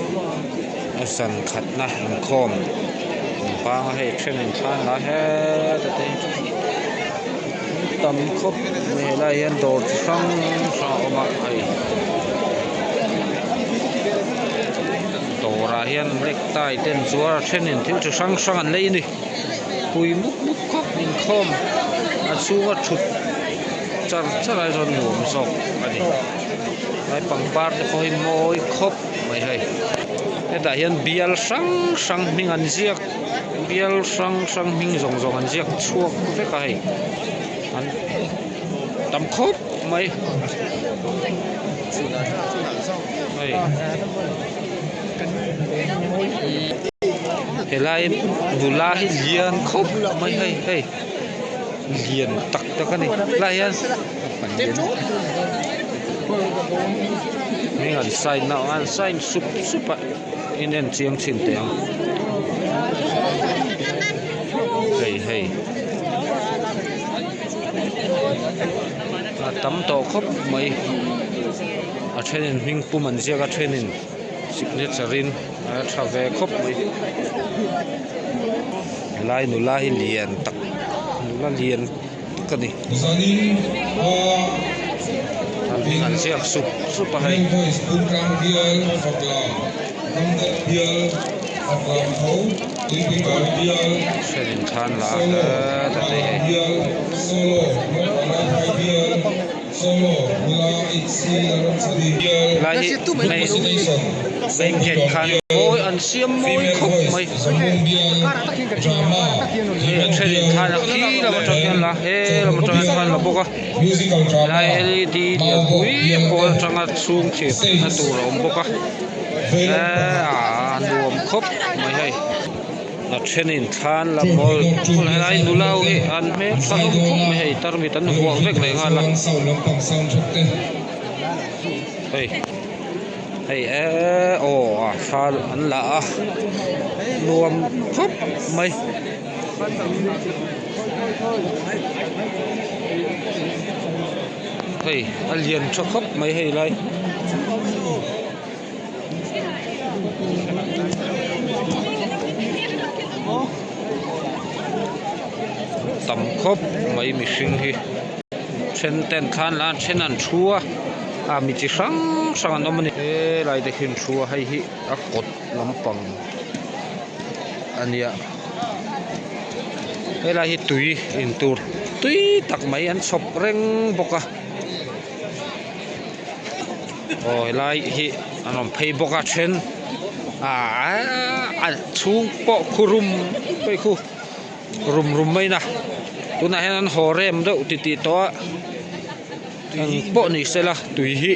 A zan khatna inkhawm an bang a hei thenin thlan la heta te hi tam khawp mai helaiah hian dawr chi hrang hrang a awm a hei dawrah hian black tie te an zuar a thenin thil chi hrang hrang an lei a ni pui mup mup khawp inkhawm a chhunga thut char char ai chuan nuam zawk a ni tlai pangpar te pawh hi mawi khawp mai hei hetah hian bial hrang hrang hming an ziak bial hrang hrang hming zawng zawng an ziak chhuak vek a hei an tam khawp mai hei helai nula hi lian khawp mai hei hei lian tak tak a ni helaiah hian hming an sign na an sign sup sup a in en chiang chhin teh ang hei hei a tam tawh khawp mai a thenin hming pum an ziak a thenin signature in a tha ve khawp mai helai nula hi lian tak nula lian tak a ni an hming an ziak sup sup a hei. Thenin thlan la a heta te hei. Helai hi main gate khan mawi an siam mawi khawp mai hei a thenin thlan a khi lam atang hian la he lam atang hian thlan la bawk a helai L E D lianpui pawl atanga chhung thir na tur a awm bawk a eee a nuam khawp mai hei. A thenin thlan la mawl helai nula ho hi an hmel tha hlawm khawp mai hei tarmit an vuah vek leh nghal a hei hei eee aw a thla an la a nuam khawp mai. Hei a lian tha khawp mai hei lai. Tam khawp mai mihring hi then ten thlan la then an thu a a mi chi hrang hrang an awm a ni helai te khi an thu a hei hi a kawt lampang a nia helai hi tui in tur tui tak mai an chhawp reng bawk a. Aw helai hi an rawn phei bawk a then aaa a chhung pawh khu rum phei khu rum rum mai na tunah hian an haw rem deuh ti tih tawh a eng pawh ni sela tui hi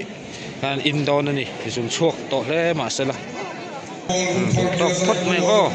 an in dawn a ni zun chhuak tawh hle mahsela duh tawk phawt mai ang aw.